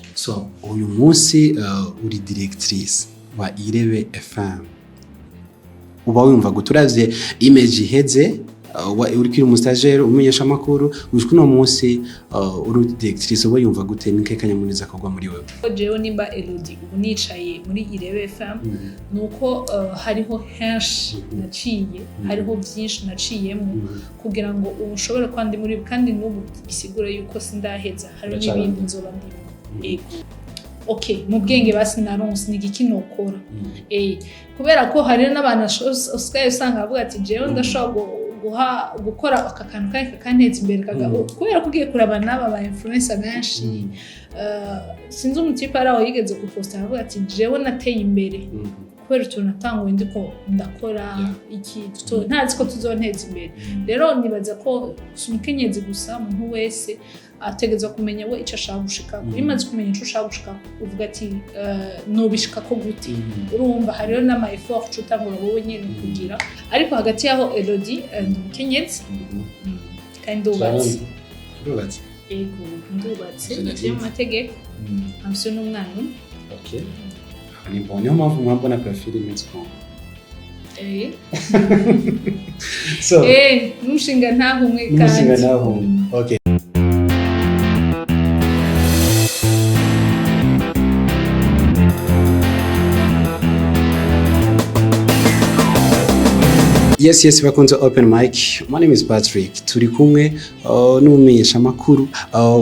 So uyu munsi uri directrice wa Irebe FM. Uba wumva gute uravye image iheze, uri kiri umustagiaire, umenyesha amakuru, gushika uno munsi uri directrice, uba yumva gute? Ni kanyamuneza kagwa muri wewe? Jewe nimba Elodie ubu nicaye muri Irebe FM, nuko hariho henshi naciye, hariho byinshi naciyemo kugira ngo ubu nshobore kuba ndi muri, kandi n'ubu bisigura yuko sindaheza, hariho n'ibindi nzoba ndimo. Ego, okay, mu bwenge basi naronse ni igiki nokora, kubera ko hari n'abantu usigaye usanga bavuga ati: "Jewe ndashobora guha gukora aka kantu kandi kakanteza imbere," kubera ko ugiye kuraba n'aba ba influencer benshi, sinzi umutipe ari aho yigeze guposta aravuga ati: "Jewe nateye imbere kubera utuntu natanguye ndiko ndakora iki ntazi ko tuzonteza imbere." Rero nibaza ko si umukenyezi gusa, umuntu wese ategerezwa kumenya we icyo ashaka gushikako. Iyo umaze kumenya icyo ushaka gushikako, uvuga ati: "Nobishikako gute?" Urumva hariho n'ama effort uca utangura wowe nyene kugira. Ariko hagati yaho, Elodie, ndi umukenyezi kandi ndubatse. Urubatse? Ego, ndubatse. Jeanette. Biciye mu mategeko, mfise n'umwana umwe. Okay, ni bon, niyo mpamvu mwabona profil imeze ukuntu. So N'umushinga ntaho umwe. N'umushinga Kandi naho. Okay. Yes, bakunze Open Mic. My name is Patrick. Turi kumwe n'umumenyeshamakuru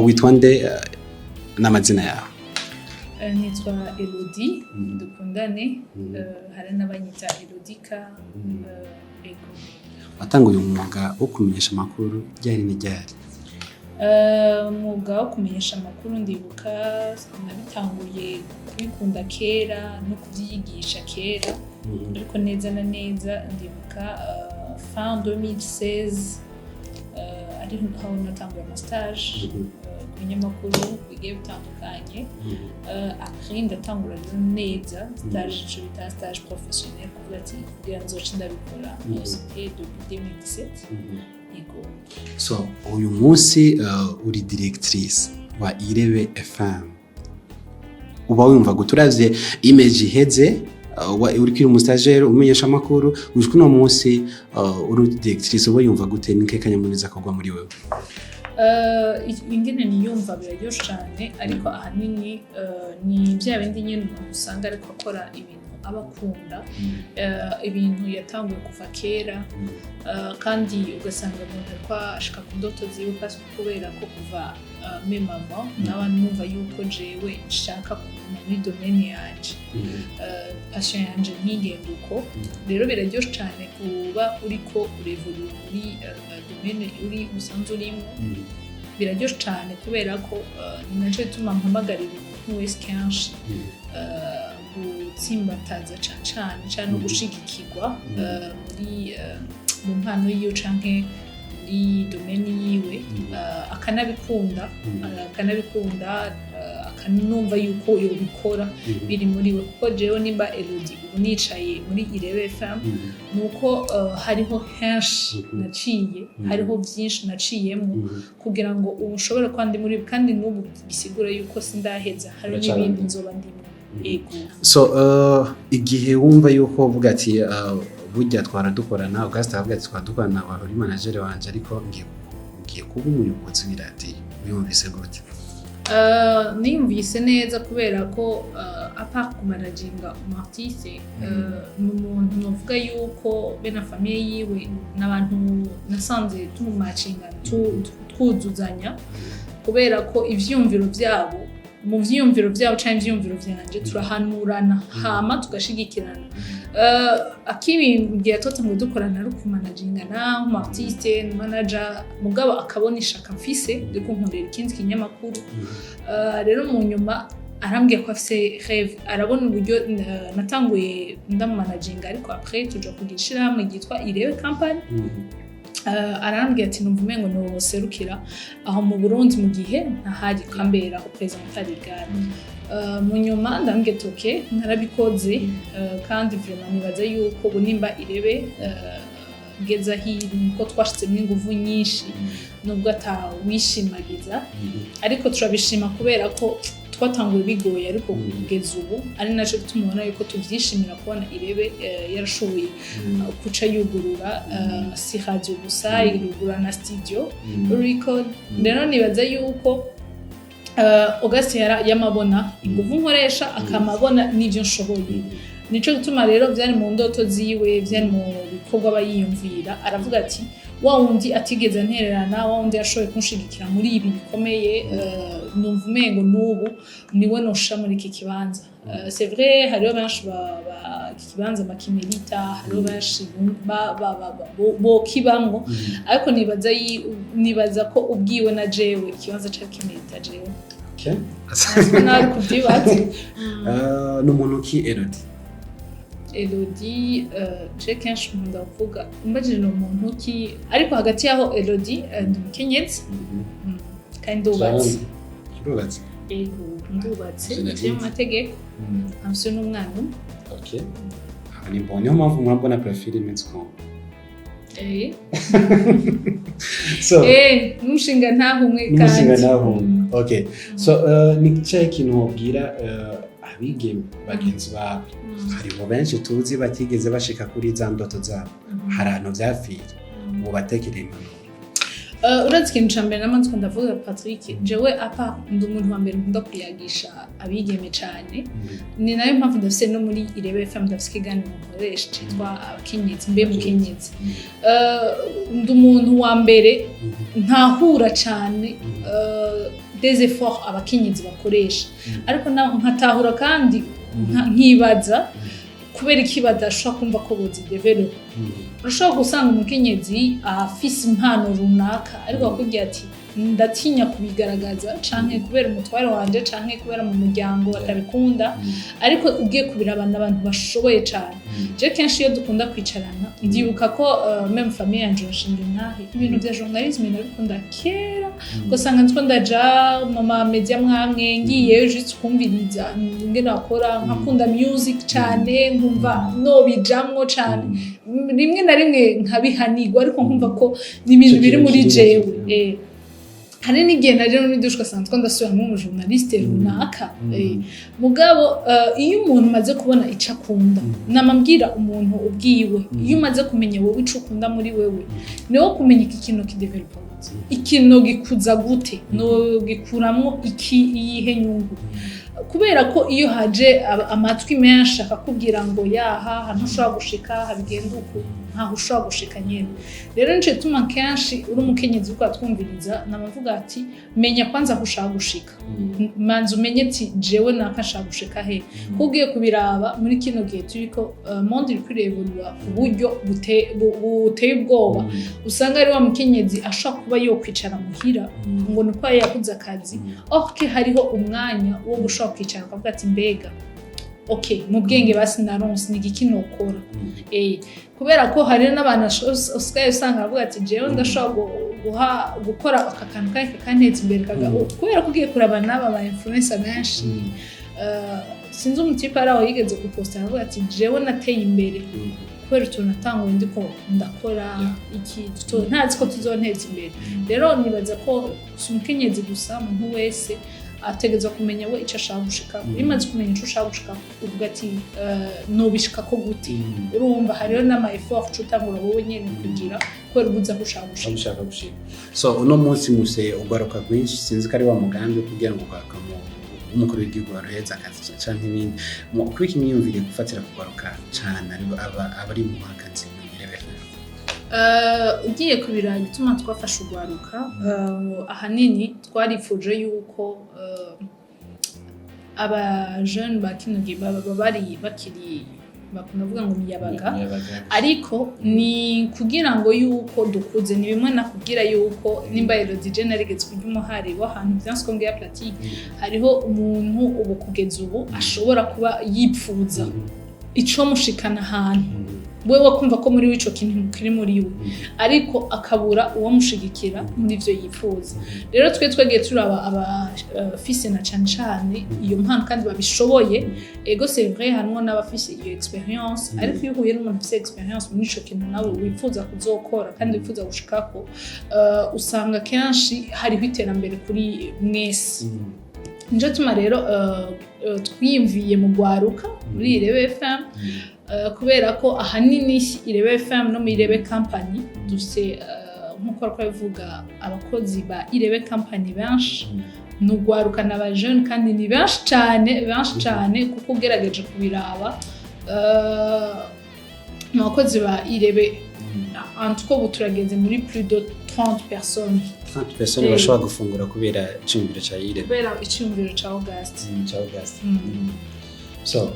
witwa nde, n'amazina yawe? Nitwa Elodie Dukundane. Hari n'abanyita Elodika. Ego. Watanguye umwuga wo kumenyesha amakuru ryari ni ryari? Umwuga wo kumenyesha amakuru, ndibuka nabitanguye kubikunda kera no kubyigisha kera, ariko neza na neza ndibuka fin 2016, ari aho natanguye ama stage ku binyamakuru bigiye bitandukanye. Après ndatangura rero neza stage, ico bita stage professionnel, kuvuga ati kugira nzoce ndabikora. C'était depuis 2017, yego. So uyu munsi uri directrice wa Irebe FM. Uba wumva gute uravye image iheze, uri kiri umustagiaire, umenyesha amakuru, gushika uno munsi uri directrice, uba yumva gute? Ni kanyamuneza kagwa muri wewe? Ingene niyumva biraryoshe cane, ariko ahanini ni bya bindi nyene umuntu usanga ariko akora ibintu aba akunda, ibintu yatanguye kuva kera, kandi ugasanga umuntu ariko ashika ku ndoto ziwe, parce que kubera ko kuva même avant naba numva yuko jewe nshaka kuguma muri domaine yanje, passion yanje ntigende uko. Rero biraryoshe cane kuba uriko urevolua muri domaine uri usanzwe urimo. Biraryoshe cane kubera ko ni naco gituma mpamagarira umuntu wese kenshi gutsimbataza cane cane canke no gushigikirwa muri mu mpano yiwe canke muri domaine yiwe, akanabikunda, akanumva yuko yobikora biri muri we. Kuko jewe nimba Elodie ubu nicaye muri Irebe FM, nuko hariho henshi naciye, hariho byinshi naciyemo kugira ngo ubu nshobore kuba ndi muri, kandi n'ubu bisigura yuko sindaheza, hariho n'ibindi nzoba ndimo. Ego. So igihe wumva yuko uvuga ati burya twara dukorana, Auguste avuga ati twara dukorana, wari uri manager wanje, ariko ngiye kuba umuyobozi w'iradiyo, wiyumvise gute? Niyumvise neza kubera ko à part kumanaginga umu artiste, ni umuntu novuga yuko be na famille yiwe n'abantu nasanze tumumacinga, twuzuzanya, kubera ko ivyiyumviro vyabo mu vyiyumviro vyabo canke ivyiyumviro vyanje turahanurana, hama tugashigikirana. Akibimbwira twatanguye dukorana ari ukumanagingana nk'umu artiste manager, mugabo akabona ishaka mfise ryo kunkorera ikindi kinyamakuru. Rero mu nyuma arambwiye ko afise rêve, arabona uburyo natanguye ndamumanaginga, ariko après tuja kugira ishirahamwe ryitwa Irebe Company. Arambwira ati: "Numva umengo noserukira aho mu Burundi mu gihe ntahari, kambera représentant légal." Mu nyuma ndambwira ati: "Okay." Narabikoze, kandi vraiment nibaza yuko ubu nimba Irebe geza hiri nuko twashizemo inguvu nyinshi, nubwo atawishimagiza, ariko turabishima kubera ko Twatanguye bigoye, ariko kugeza ubu ari naco gituma ubona yuko tuvyishimira kubona Irebe yarashoboye kuca yugurura, si radio gusa, irugurura na studio record. Rero nibaza yuko Auguste yamabona inguvu nkoresha, akamabona n'ivyo nshoboye. Nico gituma rero vyari mu ndoto ziwe, vyari mu bikorwa aba yiyumvira. Aravuga ati: "Wa wundi atigeze antererana, wa wundi yashoboye kunshigikira muri ibi bikomeye, numva umengo n'ubu niwe nosha muri iki kibanza." C'est vrai, hariho benshi iki kibanza bakimerita, hariho benshi bokibamwo, ariko nibaza ko ubwiwe na jewe ikibanza cari kimerita jewe. Nawe uri kuvyibaza. Ni umuntu ki Elodie? Elodie, je kenshi nkunda kuvuga, umbajije ni umuntu ki, ariko hagati yaho Elodie, ndi umukenyezi kandi ndubatse. Urubatse? Ego, ndubatse. Jeanette. Biciye mu mategeko, amfise n'umwana umwe. Okay. Aha ni bon, niyo mpamvu murabona profil imeze uko. So N'umushinga ntaho umwe n'umushinga kandi. Naho okay, so ni cyahe kintu wobwira abigeme bagenzi bawe? Hariho benshi tuzi batigeze bashika kuri za ndoto zabo, hari ahantu vyapfira, ubatekereye impanuro. Uretse ikintu ca mbere namanze ndavuga, Patrick, jewe apa ndi umuntu wa mbere nkunda kuyagisha abigeme cane. Ni nayo mpamvu ndafise no muri Irebe FM, ndafise ikiganiro nkoresha citwa Abakenyezi mbe mukenyezi. Ndi umuntu wa mbere ntahura cane des efforts abakenyezi bakoresha, ariko nkatahura kandi nkibaza kubera iki badashobora kumva ko bozidevelopa. Urashobora gusanga umukenyezi afise impano runaka, ariko akakubwira ati: "Ndatinya kubigaragaza, canke kubera umutware wanje, canke kubera mu muryango batabikunda." Ariko ugiye kubirabana, abantu bashoboye cane. Je kenshi iyo dukunda kwicarana, ndibuka ko même famille yanje bashinga intahe ibintu vya journalisme nabikunda kera, ugasanga ndiko ndaja mu ma media mwamwe, ngiyeyo juste kumviriza ingene bakora. Nkakunda music cane, nkumva nobijamwo cane, rimwe na rimwe nkabihanirwa, ariko nkumva ko ni ibintu Ico biri kintu muri kiri jewe. mu Hari n'igihe naje muri douche, ugasanga ndiko ndasubiramo umujournaliste runaka. Mugabo iyo umuntu umaze kubona ico akunda, namabwira umuntu ubwiwe, iyo umaze kumenya wowe ico ukunda muri wewe, niwo kumenya iki kintu kidevelopa gute, ikintu gikuza gute, no gikuramwo iki, iyihe nyungu. Kubera ko iyo haje amatwi menshi akakubwira ngo yaha ahantu ushobora gushika habigenda uku, ntaho ushobora gushika nyene. Rero nico gituma kenshi uri umukenyezi uriko uratwumviriza, namavuga ati: "Menya kwanza aho ushaka gushika, manza umenye ati jewe naka nshaka gushika he." Kuko ugiye kubiraba muri kino gihe turiko, monde iriko irevoluwa ku buryo buteye ubwoba. Usanga ari wa mukenyezi ashobora kuba yokwicara muhira ngo niko yabuze akazi, ok, hariho umwanya wo gushobora kwicara ukavuga ati: "Mbega ok, mu bwenge basi naronse, ni igiki nokora?" Kubera ko hari n'abantu usigaye usanga bavuga ati: "Jewe ndashobora gukora aka kantu kandi kakanteza imbere." Kubera ko ugiye kuraba n'aba ba influencer benshi, sinzi umutipe ari aho yigeze guposta aravuga ati: "Jewe nateye imbere kubera utuntu natanguye ndiko ndakora iki ntazi ko tuzonteza imbere." Rero nibaza ko si umukenyezi gusa, umuntu wese ategerezwa kumenya we icyo ashaka gushikako. Iyo umaze kumenya icyo ushaka gushikako, uvuga ati: "Nobishikako gute?" Urumva hariho n'ama effort uca utangura wowe nyene kugira, kubera uba uzi aho ushaka gushika. Aho ushaka gushika. So uno munsi muse ugaruka rwinshi, sinzi ko ari wa mugambi wo kugira ngo ugaruka mu umukuru w'igihugu baroheza akazi canke ibindi. Kuri iki mwiyumvire gufatira kugaruka cane ari abari mu akazi mu Irebe? Ugiye kubiraba igituma twafashe urwaruka, ahanini twarifuje yuko aba jeune ba kino gihe baba bari bakiri, bakunda kuvuga ngo miyabaga, ariko ni kugira ngo yuko dukuze, ni bimwe nakubwira yuko nimba Elodie je narigeze kurya umuhari w'ahantu vyanse ko ngiya pratique. Hariho umuntu ubu kugeza ubu ashobora kuba yipfuza ico mushikana ahantu, wewe kumva ko muri we ico kintu kiri muri we, ariko akabura uwo mushigikira muri ivyo yifuza. Rero twe twagiye turaba abafise na cane cane iyo mpano kandi babishoboye. Ego, c'est vrai, harimwo n'abafise iyo experience, ariko iyo uhuye n'umuntu afise experience muri ico kintu nawe wifuza kuzokora kandi wifuza gushikako, usanga kenshi hariho iterambere kuri mwese. Nico tuma rero twiyumviye mu gwaruka muri Irebe FM, kubera ko ahanini Irebe FM no muri Irebe Company dufise, nkuko twabivuga, abakozi ba Irebe Company benshi ni ugwaruka na jeune, kandi ni benshi cyane, benshi cyane, kuko ugerageje kubiraba, mu bakozi ba Irebe, en tout cas ubu turageze muri plus de 30 personnes. 30 personnes bashobora gufungura kubera iciyumviro ca Irebe. Kubera iciyumviro ca August. Ca August. So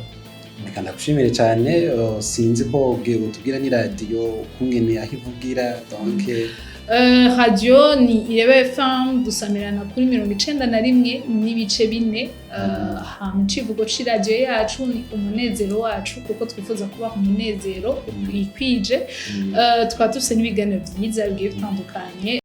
reka ndagushimire cyane. Sinzi ko ubwiye utubwira ni radiyo ukungene aho ivugira, donc. Radio ni Irebe FM, dusamirana kuri 91.4. Hama icivugo c'iradiyo yacu ni umunezero wacu, kuko twifuza kubaha umunezero wikwije. Tukaba dufise n'ibiganiro vyiza bigiye bitandukanye.